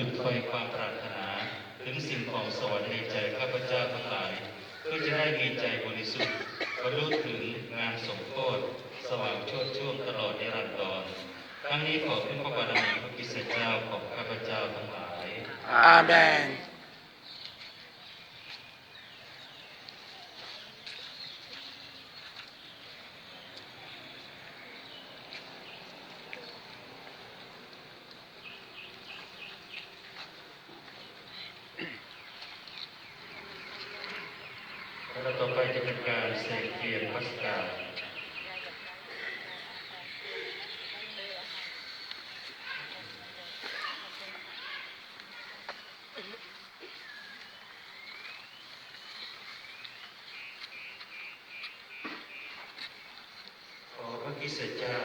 ຈຸດໄຟຄວາມປາດຖະໜາເຖິງສິ່ງຂອງສະຫວັນໃນໃຈຂ້າພະເຈົ້າທັງຫຼາຍ ເພື່ອຈະໄດ້ມີໃຈບໍລິສຸດ ບັນລຸເຖິງງານສົມໂພດ ສວ່າງໂຊດຊ່ວງຕະຫຼອດນິລັນດອນ. ທັງນີ້ຂໍເປັນພະບາລະມີພະຄຣິສຕະເຈົ້າຂອງຂ້າພະເຈົ້າທັງຫຼາຍ. ອາເມນ. ແລະຕໍ່ໄປຈະເປັນການແສງທຽນພັດສະການ. ຂໍພະຄຣິສຕະເຈົ້າ